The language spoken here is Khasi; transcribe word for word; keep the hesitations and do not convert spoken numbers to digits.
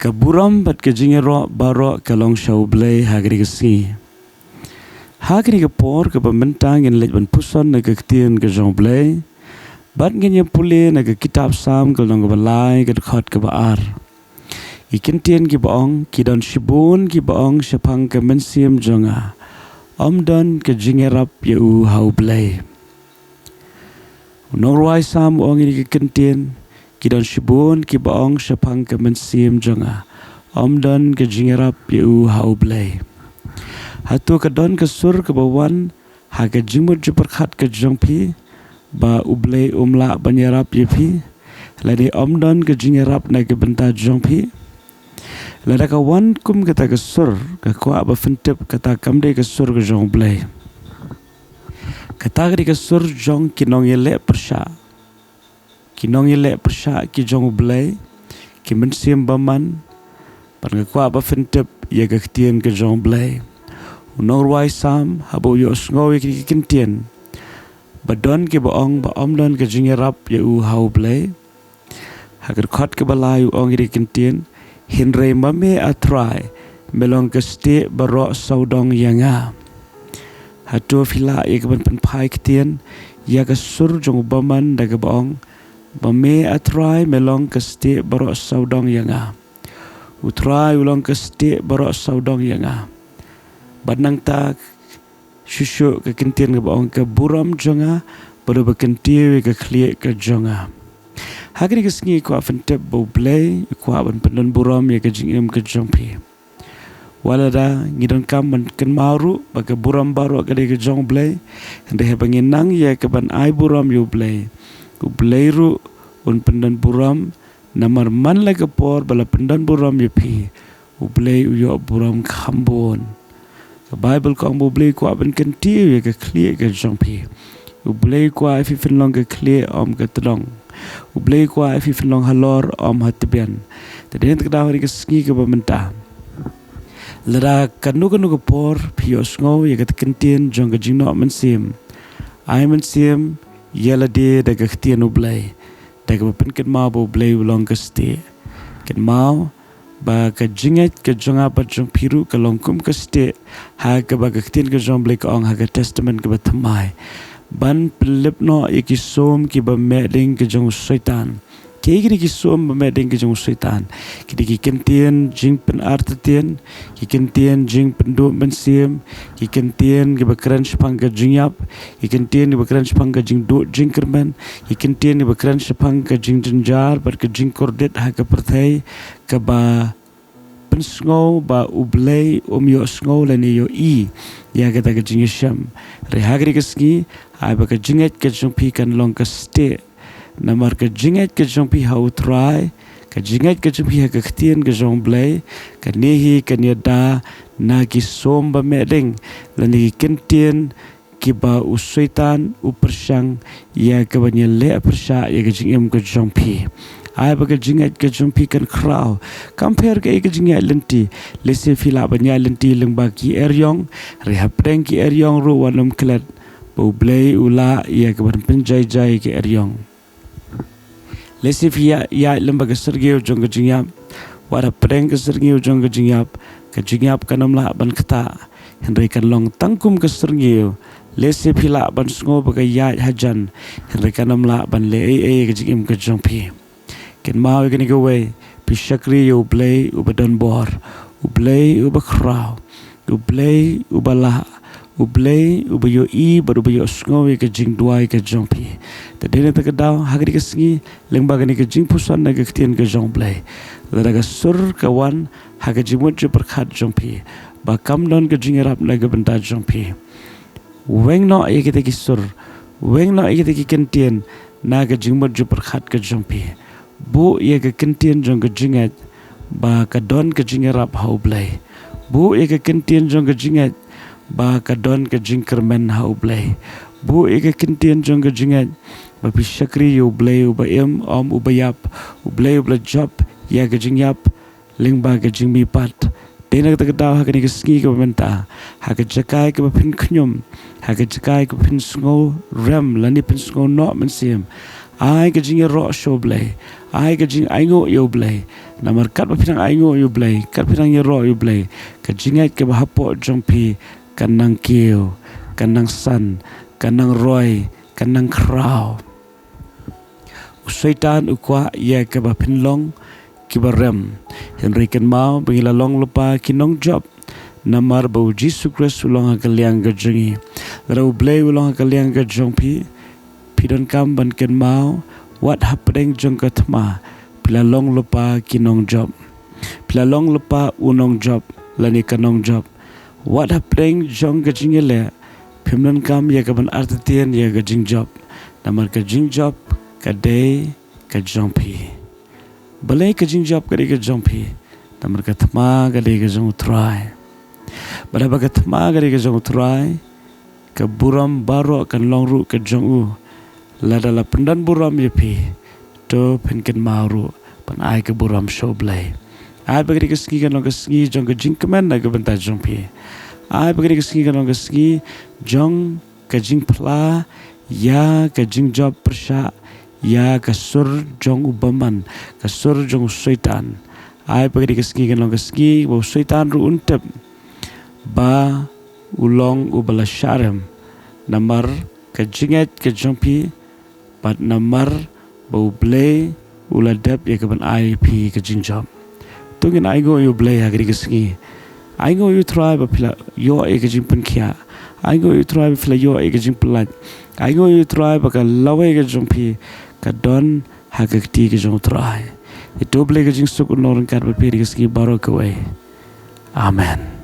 Ka burom bad ka jingïaroh baroh ka long sha U Blei ha kane ka sngi. Ha kane ka por kaba mynta ngin leit ban puson na ka ktien ka jong U Blei, bad ngin ïa pule na ka kitab Salm ka lynnong kaba lai ka dkhot kaba ar. Ki ktien kiba ong, ki don shibun kiba ong shaphang ka mynsiem jong nga, ym don ka jingïarap ïa u ha U Blei. U nongrwai Salm u ong ïa kine ki ktien, ki don shibun kiba ong shaphang ka mynsiem jong nga, ym don ka jingïarap ïa u ha U Blei. Hato ka don ka sur kaba wan ha ka jingmut jingpyrkhat ka jong phi ba U Blei um lah ban ïarap ïa phi, lane ym don ka jingïarap na ka bynta jong phi? Lada ka wan kum kata ka sur, nga kwah ba phin tip kata kam dei ka sur ka jong U Blei. Kata ka dei ka sur jong ki nongïaleh pyrshah. Ki nongïaleh pyrshah ki jong U Blei, ki mynsiem bymman, bad nga kwah ba phin tip ïa ka ktien ka jong U Blei. U nongrwai Salm haba u ïohsngew ïa ki ktien ba don kiba ong ba ym don ka jingïarap ïa u ha U Blei, ha ka dkhot kaba lai u ong ïa ki ktien, hynrei ma me A Trai, me long ka stieh baroh sawdong ïa nga. Hato phi lah ïa ka ban pynphai ktien ïa ka sur jong u bymman da kaba ong, ma me A Trai me long ka stieh baroh sawdong ïa nga. U Trai u long ka stieh baroh sawdong ïa nga. Bad nangta shuh shuh ka ktien kaba ong ka burom jong nga, bad uba kyntiew ïa ka khlieh ka jong nga. Ha kane ka sngi kwah phin tip ba U Blei u kwah ban pyndon burom ïa ka jingim ka jong phi. Wat lada ngi donkam ban kynmaw ruh ba ka burom baroh ka dei ka jong U Blei, hynrei haba ngi nang ïa ka ban ai burom ïa U Blei, U Blei ruh un pyndon burom, namar man la ka por ba la pyndon burom ïa phi, U Blei u ïoh burom kham bun. Ka Baibl ka ong ba U Blei u kwah ban kyntiew ïa ka khlieh ka jong phi. U Blei u kwah ïa phi phin long ka khlieh ym ka tdong. U Blei u kwah ïa phi phin long halor ym ha tbian. Te dei na kata ka daw ha kane ka sngi kaba mynta, lada kano kano ka por phi ïohsngew ïa kata ka ktien jong ka jingnoh mynsiem, ai mynsiem ïa lade da ka ktien U Blei, da kaba pynkynmaw ba U Blei u long ka stieh. Kynmaw ba ka jingngeit ka jong nga bad jong phi ruh ka long kum ka stieh, ha kaba ka ktien ka jong U Blei ka ong ha ka Testament kaba thymmai, ban pynlip noh ïa ki sum kiba meh ding ka jong u Soitan. Kiei kine ki sum ba meh ding ka jong u Soitan? Kine ki ktien jingpynartatien, ki ktien jingpynduh mynsiem, ki ktien kiba kren shaphang ka jingïap, ki ktien kiba kren shaphang ka jingduh jingkyrmen, ki ktien kiba kren shaphang ka jingjynjar bad ka jingkordit ha ka pyrthei kaba pynsngew ba U Blei um ïohsngew lane ïohi ïa kata ka jingïashem. Hynrei ha kane ka sngi, ai ba ka jingngeit ka jong phi kan long ka stieh. Namar ka jingngeit ka jong phi ha U Trai, ka jingngeit ka jong phi ha ka ktien ka jong U Blei, kane hi kan ïada na ki sum ba meh ding, lane ki ktien kiba u Soitan u pyrshang ïa ka ban ïaleh pyrshah ïa ka jingim ka jong phi. Ai ba ka jingngeit ka jong phi kan khraw. Kam pher kaei ka jingïaid lynti. Lehse phi lah ban ïaid lynti lyngba ki eriong, hynrei hapdeng ki eriong ruh wat nym klet ba U Blei u lah ïa ka ban pynjaijai ki eriong. Lehse phi ïa, ïaid lyngba ka syrngiew jong ka jingïap. Wat hapdeng ka syrngiew jong ka jingïap, ka jingïap kan ym lah ban ktah, hynrei kan long tang kum ka syrngiew. Lehse phi lah ban sngew ba ka ïaid hajan, hynrei kan ym lah ban leh ei ei ka jingim ka jong phi. Kynmaw ïa kane kawei, phi shakri ïa U Blei uba donbor, U Blei uba khraw, U Blei uba lah, U Blei uba ïohi bad uba ïohsngew ïa ka jingduwai ka jong phi. Te dei na kata ka daw ha kane ka sngi, lyngba kane ka jingpuson na ka ktien ka jong U Blei, lada ka sur ka wan ha ka jingmut jingpyrkhat jong phi ba kam don ka jingïarap na ka bynta jong phi, weng noh ïa kita ki sur, weng noh ïa kita ki ktien na ka jingmut jingpyrkhat ka jong phi. Buh ïa ka ktien jong ka jingngeit ba ka don ka jingïarap ha U Blei. Buh ïa ka ktien jong ka jingngeit ba ka don ka jingkyrmen ha U Blei. Buh ïa ka ktien jong ka jingngeit ba phi shakri ïa U Blei uba im ym uba ïap, U Blei uba la jop ïa ka jingïap lyngba ka jingmihpat. Dei na kata ka daw ha kane ka sngi kaba mynta, ha ka jaka kaba phin khñium, ha ka jaka kaba phin sngew rem lane phin sngew noh mynsiem, Ai ka jingïaroh sha U Blei. Ai ka jingainguh ïa U Blei. Namar katba phi dang ainguh ïa U Blei, katba phi dang ïaroh ïa U Blei, ka jingngeit kaba hapoh jong phi kan nang kiew, kan nang san, kan nang roi, kan nang khraw. U Soitan u kwah ïa kaba phin long kiba rem. Hynrei kynmaw ba ngi la long lypa ki nongjop, namar ba U Jisu Khrist u long ha ka liang ka jong ngi. Lada U Blei u long ha ka liang ka jong phi, phi donkam ban kynmaw, wat hapdeng jong ka thma, phi la long lypa ki nongjop. Phi la long lypa u nongjop lane ka nongjop. Wat hapdeng jong ka jingïaleh, phim donkam ïa kaban artatien ïa ka jingjop. Namar ka jingjop ka dei ka jong phi. Balei ka jingjop ka dei ka jong phi? Namar ka thma ka dei ka jong U Trai. Bad haba ka thma ka dei ka jong U Trai, ka burom baroh kan long ruh ka jong u. Lada la pyndon burom ïa phi, to phin kynmaw ruh ban ai ka burom sha U Blei. Ai ba ka dei ka sngi kan long ka sngi jong ka jingkmen na ka bynta jong phi. Ai ba ka dei ka sngi kan long ka sngi jong ka jingphla ïa ka jingjop pyrshah ïa ka sur jong u bymman, ka sur jong u Soitan. Ai ba ka dei ka sngi kan long ka sngi ba u Soitan ruh un tip ba u long uba la shah rem, namar ka jingngeit ka jong phi, bad namar ba U Blei u la dep ïa kaban ai phi ka jingjop. To ngin ainguh ïa U Blei ha ka dei ka sngi. Ainguh ïa U Trai ba phi la ïoh ïa ka jingpynkhiah. Ainguh ïa U Trai ba phi la ïoh ïa ka jingpyllait. Ainguh ïa U Trai ba ka lawei ka jong phi ka don ha ka kti ka jong U Trai. Ïa to U Blei ka jingsuk un long ryngkat bad phi ha ka sngi baroh kawei. Amen.